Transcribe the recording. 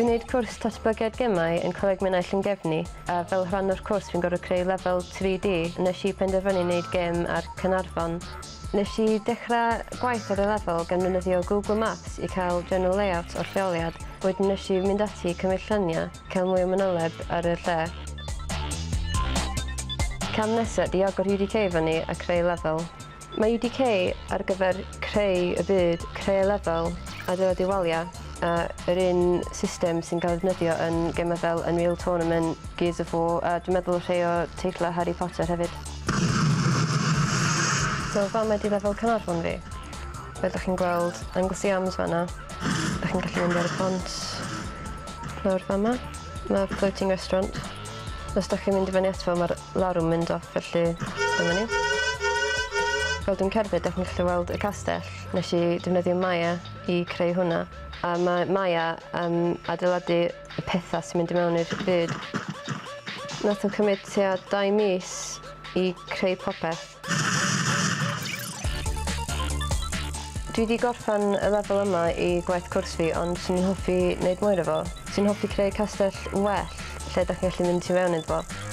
Dwi'n neud cwrs datblygiad gemau yn Coleg Menai Llangefni a fel rhan o'r cwrs fi'n gorfod creu lefel 3D. Nes i penderfynu neud gêm ar Caernarfon. Nes i dechrau gwaith ar y lefel gan ddefnyddio Google Maps i cael general layout o'r lleoliad. Wedyn nes i mynd ati i cymryd lluniau, cael mwy o manyleb ar y lle. Cam nesa 'di agor UDK fyny a creu lefel. Mae UDK ar gyfer creu y byd, creu y lefel, adeiladu waliau, a yr un system sy'n cael ei ddefnyddio yn gemau fel Unreal Tournament, Gears of War, a dwi'n meddwl rhai o teitlau Harry Potter hefyd. So fama 'di lefel Caernarfon fi. Fel 'dach chi'n gweld Anglesey Arms fan'na. 'Dach chi'n gallu mynd ar y pont lawr fama. Ma' floating restaurant. Os 'dach chi'n mynd i fyny ato fo ma'r larwm mynd off felly dyma ni. Fel dwi'n cerdded 'dach chi'n gallu weld y castell. Nesh i defnyddio Maya i creu hwnna a ma' Maya yn adeiladu y petha sy'n mynd i mewn i'r byd. Nath o cymryd tua dau mis i creu popeth. Dwi 'di gorffan y lefel yma i gwaith cwrs fi ond swn i'n hoffi neud mwy arno fo. Swn i'n hoffi creu castell well lle 'dach chi'n gallu mynd tu fewn iddo fo.